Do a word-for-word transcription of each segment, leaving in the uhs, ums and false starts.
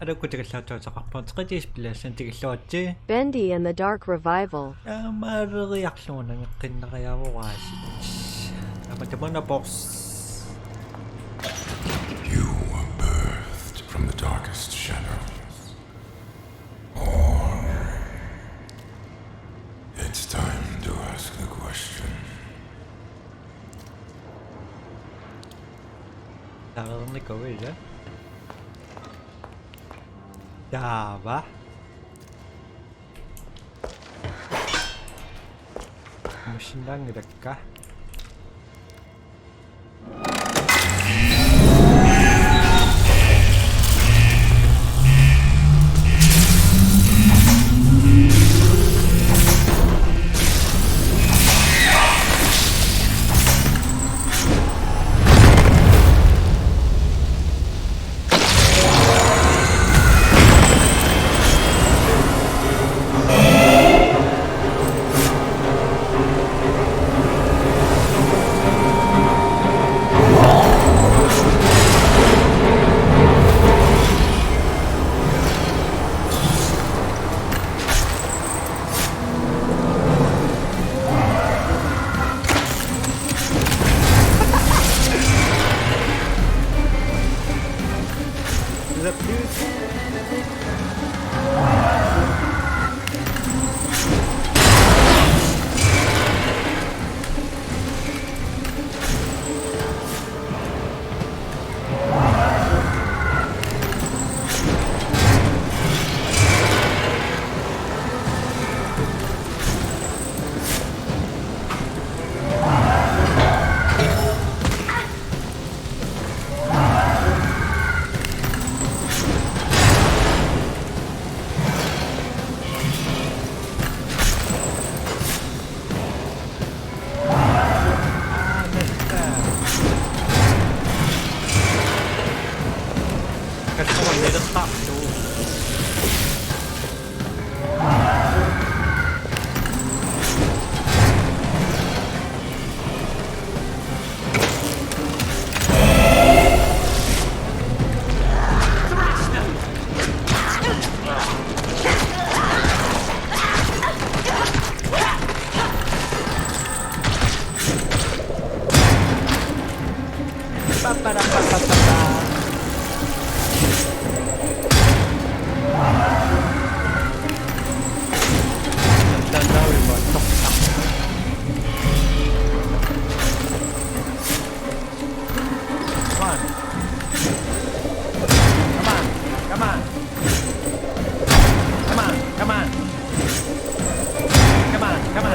Alakku tikilluaritsi. Bendy and the Dark Revival. Aamma aleriarlugu nangeqqinnareerpoq aasiit. Aamma tamanna boss. You were birthed from the darkest shadows. Ornery. It's time to ask the question. Taarnikuuvoq. Taava. Massinnaanngilakka. Come on. Come on. Come on. Come on. Come on. Come on. Come on. Come on. Come on. Come on.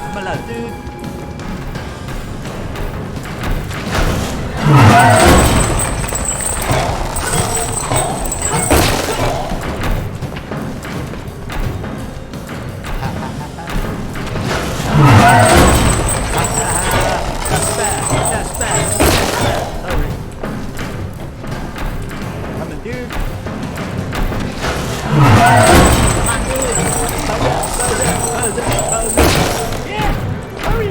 Come on, dude. Come on, dude. Buzz it, buzz it, buzz it, buzz it. Yeah, hurry.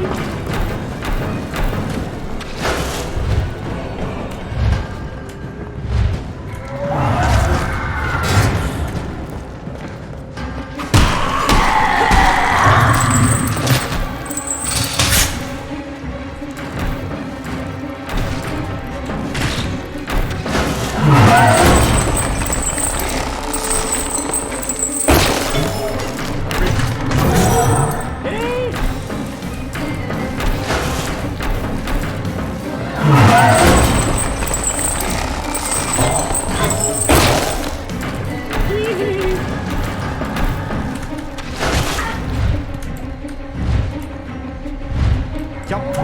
Jump.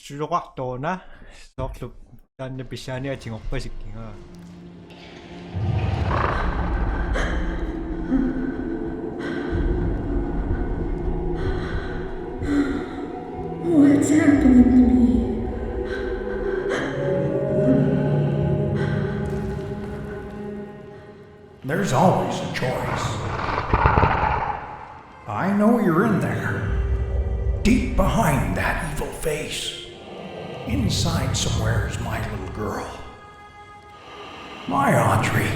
Susoqartoruna soorlu taanna pissaaniatigorpasikkiga. What's happening to me? There's always a choice. I know you're in there. Deep behind that evil face. Inside somewhere is my little girl. My Audrey.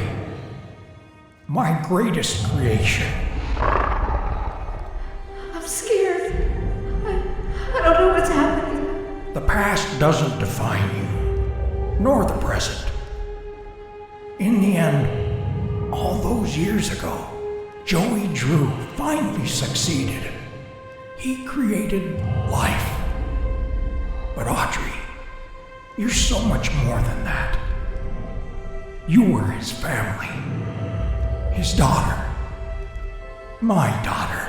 My greatest creation. I'm scared. I, I don't know what's happening. The past doesn't define you, nor the present. In the end, all those years ago, Joey Drew finally succeeded. He created life. But Audrey, you're so much more than that. You were his family, his daughter, my daughter.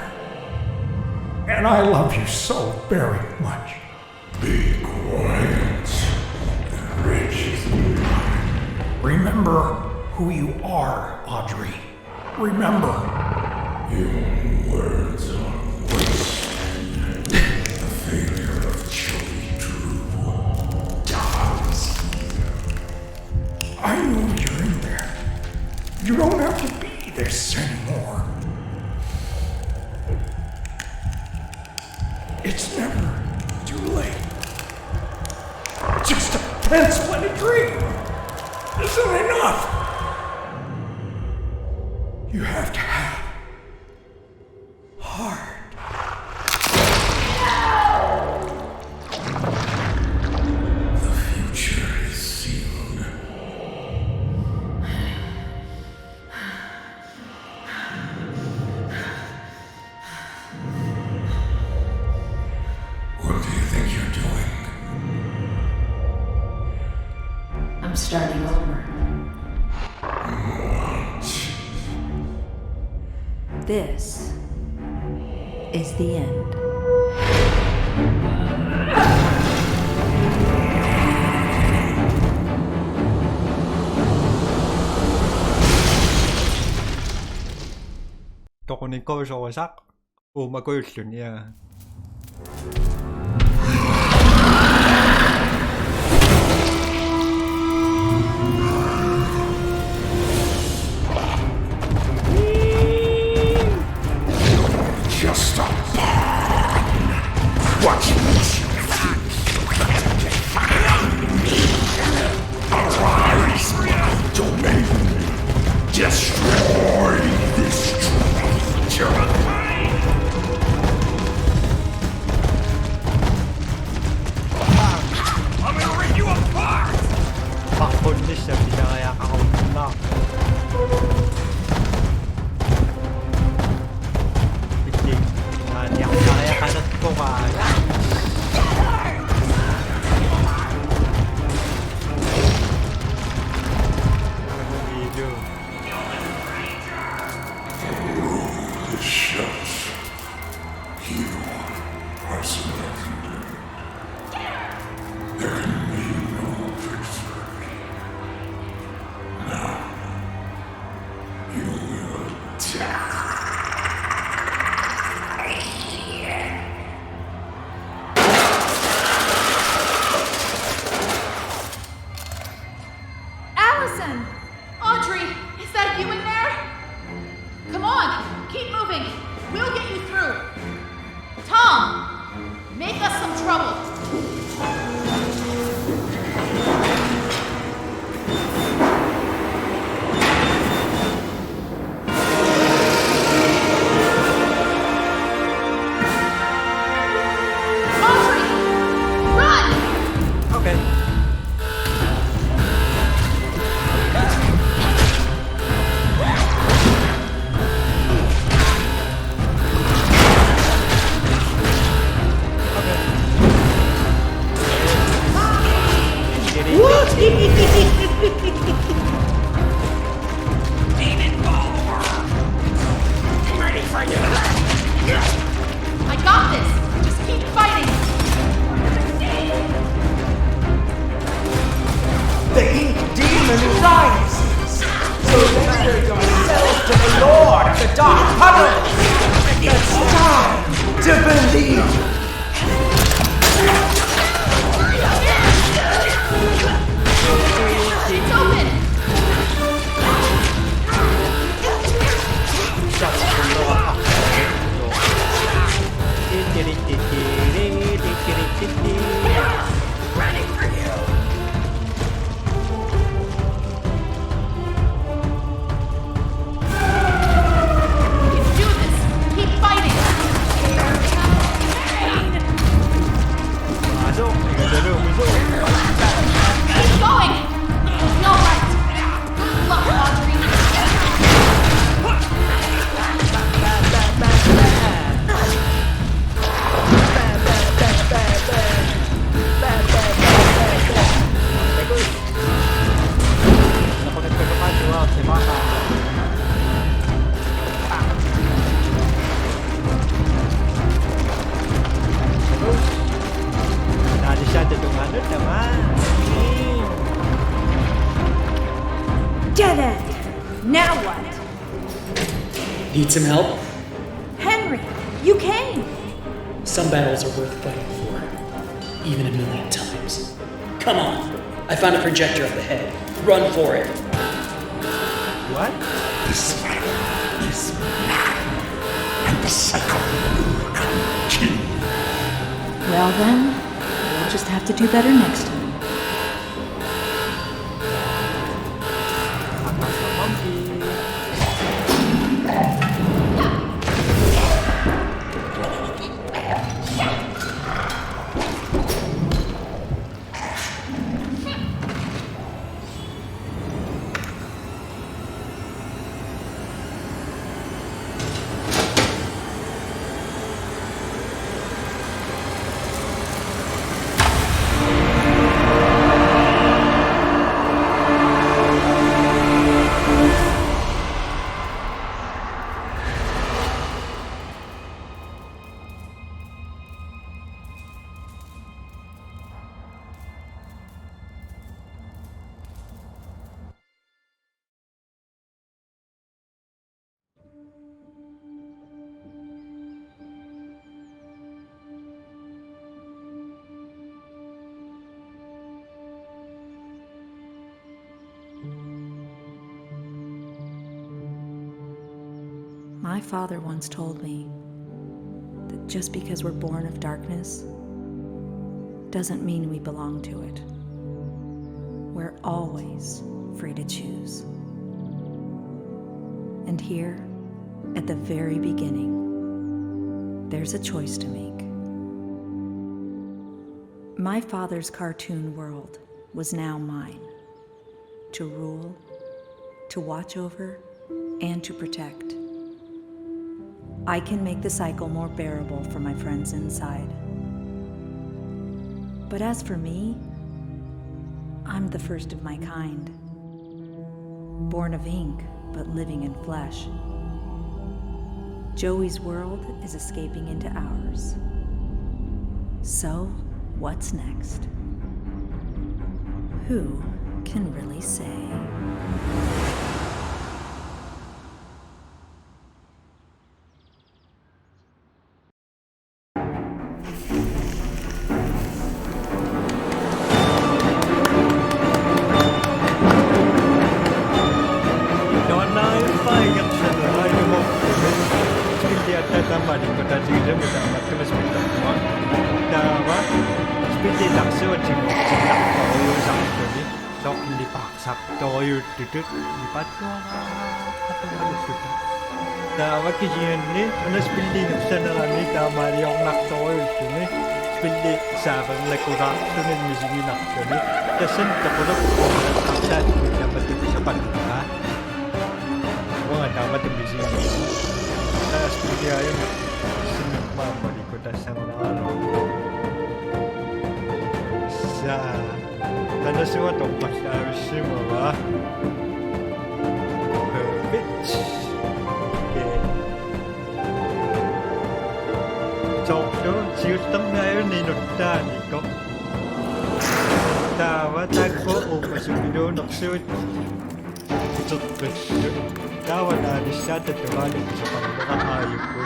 And I love you so very much. Be quiet. The bridge is mine. Remember who you are, Audrey. Remember. Your words are wasted. The failure of Joey Drew dies here. I know you're in there. You don't have to be this anymore. It's never too late. Just a pencil and a dream isn't enough. You have to have heart. The future is sealed. What do you think you're doing? I'm starting over. What? This is the end. Toqunikuusorisaq uumakujulluni, ja. Just a pawn. What makes you think you can defy me? Arise, my domain. Destroy this traitor. I'm gonna rip you apart! Paqqunnissaa pisariaqarunnaarpoq. Ikki. Naaniartariaqalerpoq. Ilu. This shows you are surrounded. There can be no victory. Now, you will die. Allison! Audrey, is that you in there? Come on, keep moving. We'll get you through. Tom, make us some trouble. Audrey, run! Okay. Need some help? Henry, you came! Some battles are worth fighting for, even a million times. Come on, I found a projector up ahead. Run for it. What? This battle is mine, and the cycle will continue. Well then, we'll just have to do better next time. My father once told me that just because we're born of darkness doesn't mean we belong to it. We're always free to choose. And here, at the very beginning, there's a choice to make. My father's cartoon world was now mine, to rule, to watch over, and to protect. I can make the cycle more bearable for my friends inside. But as for me, I'm the first of my kind. Born of ink, but living in flesh. Joey's world is escaping into ours. So, what's next? Who can really say? Nuannaarippai ingerlanerani ilumut. Spilliatta taamaalikkut taatigisumik taamaattumik spillerpunga. Taava spilli narsuatigut nartorujuusarluni. Soorlu niparsartorujuuttutut nipattuaraaqattuarluta. Taava kisianni una spilli ingerlanerani taamaaliornartorujuulluni spilli saavernakulaarluni misiginarluni. Tassani toqulerpunga artaat taamatut pisoqarpaa. Uanga taamatut misiginarluni. Taava spilliaajuna sinnerpaammalikku tassangunaraluarpoq. Saa. Qanoq suaartoq toqqallavissimava? Perfect. Okay. Soorlu siullernaajunni inuttaanikoq. Taava taakku uummasupiluunersuit utertullu. Taava naalissaata tungaanut pisoqarneqaraajuku.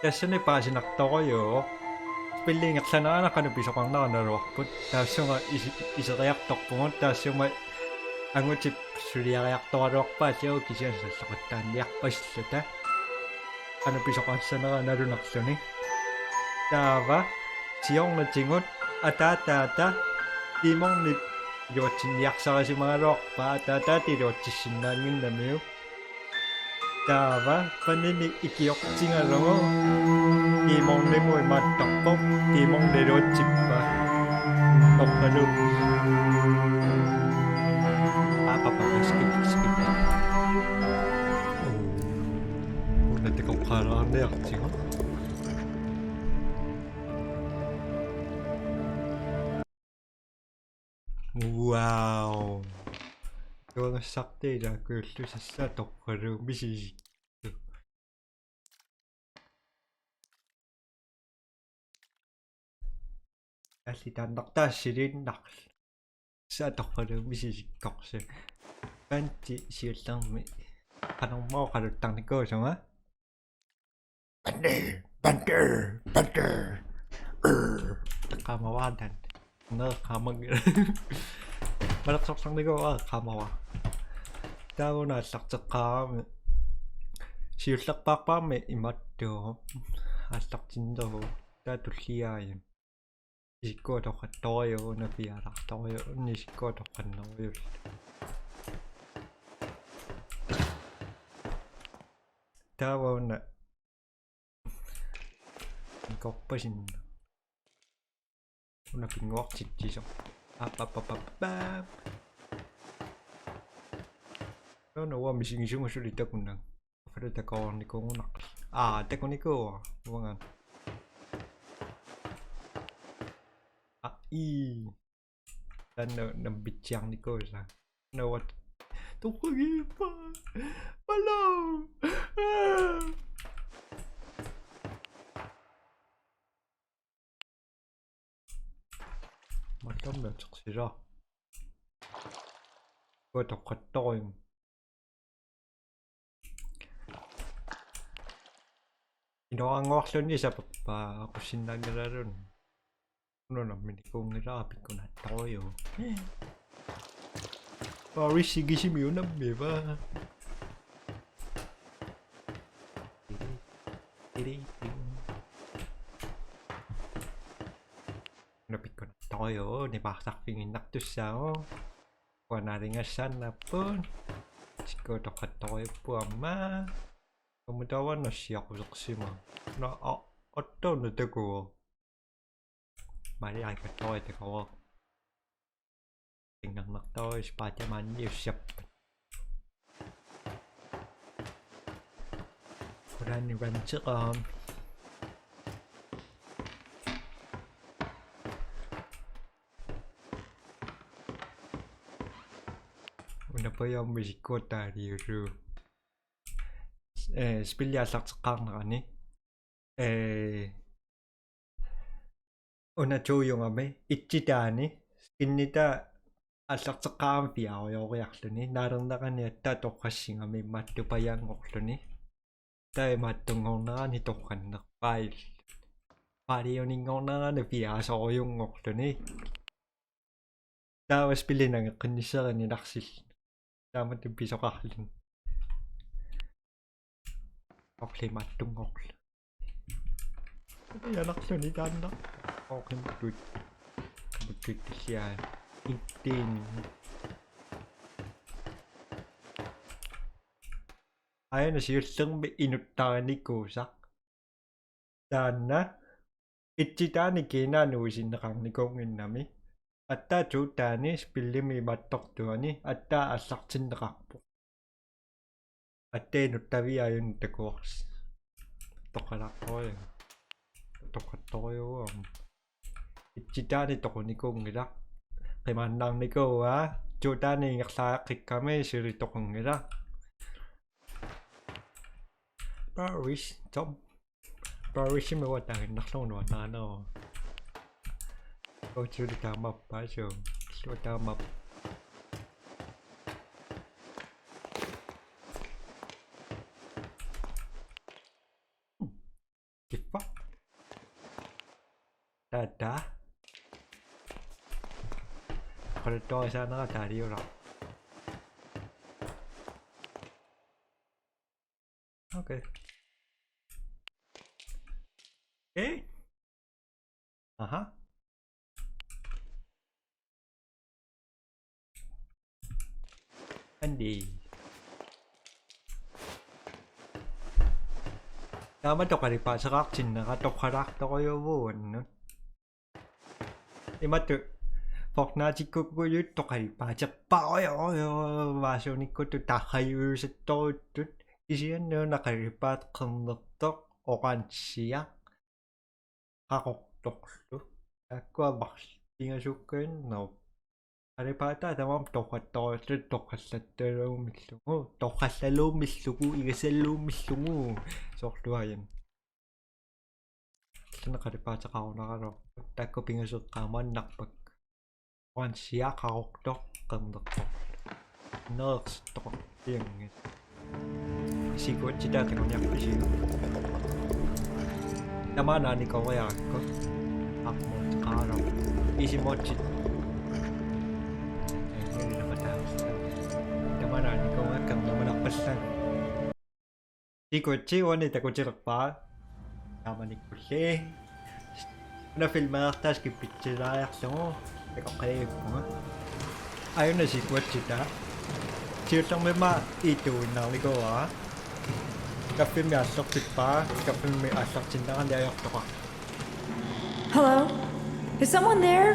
Tassani paasinartorujuuvoq. Spilli ingerlanerani qanoq pisoqarnera naluarput. Taassuma isi-, iseriartorpugut, taassuma angutip suliariartoraluarpaa, alliarut kisianni salloqittaanniarpasilluta. Qanoq pisoqarsanera nalunarluni. Taava siornatigut ataataata tiimornip Iluatsinniarsarisimagaluarpaa, taava taanna iluatsissinnaannginnamiuk. Taava panini ikiortigalugu Demonimu imaattarpoq, Demoni iluatsippaa. Torralu. Aapapa, skip, skip. Una takoqqaalaarniartigu. Wow. Tuangassarti ilaakullu sassaa torralu misisi. Alli taannartaa siliinnarl. Sassaa torralu misisikkorsi. Panti siullermi. Qanormaa oqaluttarnikuusunga. Bande, bande, bande. Qaamavara taanna. Neqqaamang. Malersortarnikuuara qaamavara. Taava una aallarteqqaarami. Siullerpaarpaarmi imaattuuvoq. Aallartinneruvoq. Taava tulliaajun. Isikkua torrattorujuk, una piaalaartorujuk, una isikkua torrannerujuk. Taava una. Ikorpasinna. Una pinnguartitsisoq. Aap, aap, aap, aap, aap. Taanna uanga misigisugut suli takunnanga. Affata takoornikuugunarpoq. Aa, takunikuuara. Uangaana. Aa, ii. Taanna nammitsiarnikuusaa. Navat. Torragiippa. Pala. Aa. Mallammi atersisaa. Uatoqqattorujuk. Inuaranguarluni sapappaa aqussinnaanngilarluni. Ununngornikuunngilara pikkunattorujuk. Paris-i kisimi unammiva. Una pikkunattorujuk, nipaartarfiginnartussaavoq. Uanga nalingassaannaapput. Isikkuutoqattorujuupput aamma. Aamma taava nassiaqusersimapput. Una a-, attuuna takuvoq. Maali aikattorujuk takuvoq. Ingarnartorujuk Spider-Maniussappat. Qulaani vanteqaam. Una pajaammi isikkuutaaliusu. Eh, spilli aallarteqqaarnerani. Eh, una toogami, itsitaani, skinnitaa aallarteqqaarami fiaarujoriarluni, naalernerani aatsaat torrassigami imaattoq pajaanngorluni. Taava imaattunngornerani torrannerpaaq. Paaliuninngornerani fiaasorujunngorluni. Taava spilli nangeqqinnissaanut narsil. Taamatut pisoqarluni. Orlimaattunngorlu. Ianarluni taanna. Orlimaattuut. Muttuuttilliaa. Ittiin. Aajuna siullermi inuttarinikuusaq. Taanna. Itsitaani kiinaa nuisinneqarnikuunnginnami. Aatsaat toogami spillimi imaattortuani aatsaat aallartinneqarpoq. Aatsaat inuttavia aajuna takuarsi. Toqalaartorujuk. Toqattorujuk. Itsitaani toqunikuunngilaq. Qimaannarnikuuaa. Toogami ingerlariaqqikkami suli toqunngilaq. Paris, Tom. Parisimi uanga taaginnarlugu nuannaraara. Uatsuli taamaappaasuu. Illu taamaap. Kiffa. Taava. Qalittuarisaanera taaliuraa. Okay. Eh? Aha. Andi. Taamatut qalipaateqartinnera torralaartorujuuvugut uannut. Imatut Fortnite-ikkukkujuttut qalipaaterpaarujorujuuvoq, Warzone-ikkutut tarrajuusattorujuttut, kisianni una qalipaat qernertoq orange-iaq qaqortorlu. Taakkua marluk pingasukkaannerup. Qalipaataa tamarmik torrattorujuullutik torrallattaluummillugu, torrallaluummillugu, igasaluummillugu. Soorlu aajuna. Allani qalipaateqarunaraluarput. Taakku pingasut qaamaannarpakka. Orange-iaq qaqortoq qernertoq. Neersittoq pianngit. Sequenci taanna takuniarpisiuk? Tamaana anikoriarakku. Armut qaalo. Isimotsit. Tamaana anikoriakku, tamaana qassan. Sequenci uani takutilerpara. Taamanikkulli. Una filmeertaa skippitsilaariarlugu takoqqajappara. Aajuna sequencita. Siullermik imaa iituinnarnikuuara. Kaffimmi aallartippara, kaffimmi aallartinnerani ajortoqarpoq. Hello? Is someone there?